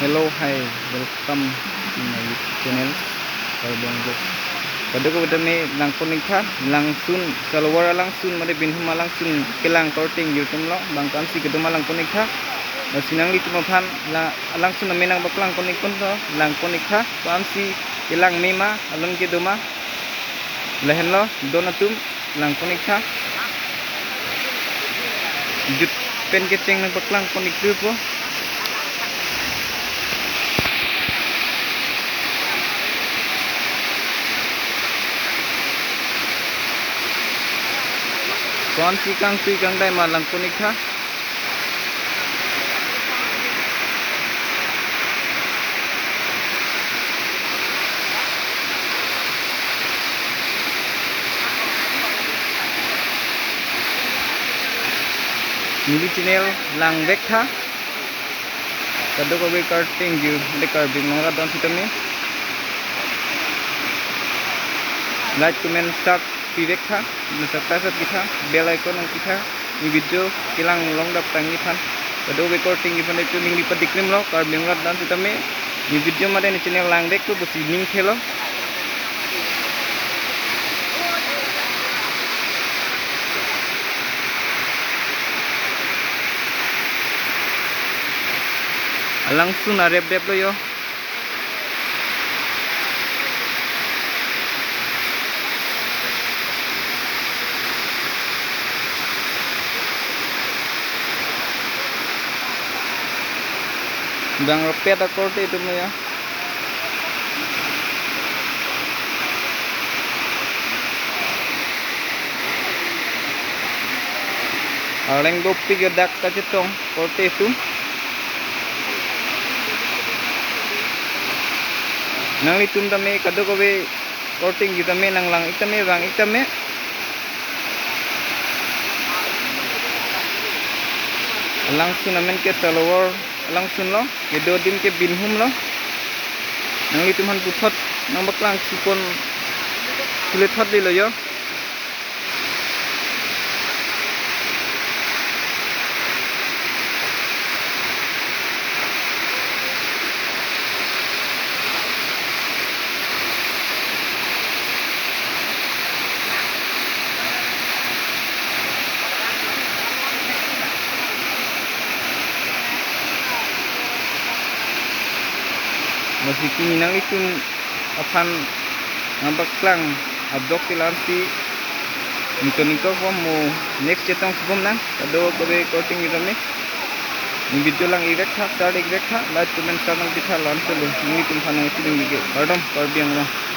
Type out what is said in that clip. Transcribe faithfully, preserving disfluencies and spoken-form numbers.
Hello, hi, welcome to my YouTube channel, Karbi Anglong Vlog. Kadokave tame langpon-iktha, Langsun, Salwar alangsun, mane Binhum alangsun kelang korte ingjir atumlo, bang ko-ansi kedo ma langpon-iktha. Lasi nanglitum aphan la, alangsun amen nangpaklangpon-ikponlo, langpon-iktha, ko-ansi kelang mema, alon kedo ma. Lahenlo, don atum, langpon-iktha. Jut pen kecheng nangpaklangpon-ikpo. Ko-ansi kangtui kangdai ma langpon-iktha. Neli channel langvektha. Kadokave korte ingjir, de Karbi Anglong arat don sitame. Like, comment, share pivektha, subscribe pitha, bell icon nangpitha. Ne video kelang longdap tangji aphan. Kadokave korte ingjir aphan itum ningli patikrimlo, Karbi Anglong arat don sitame. Ne video mate ne channel langvekpo pusi ning thelo. Alangsun arep-replo yo. Bang ropet akorte atumlo ya. Arleng dopik yo dak kachetong korte atum. Nanglitum tame kadokave korte ingjir tame nanglang-ik tame, vang-ik tame. Alangsun amen ke Salwar alangsunlo, kedo adim ke Binhumlo. Nanglitum aphan puthot nangpaklangsipon chule thot lilo yo. Lasi pini nanglitum aphan nangpaklang a-vlog ke la-ansi ington-ingtokpo, mo next chetong sibom nang. Kadokave korte ingjir tame ne video lang-ikvektha, share-ikvektha, like, comment, share nangpitha, la-ansolo. Nanglitum aphan nangchiling ke. Kardom, Karbi Anglong.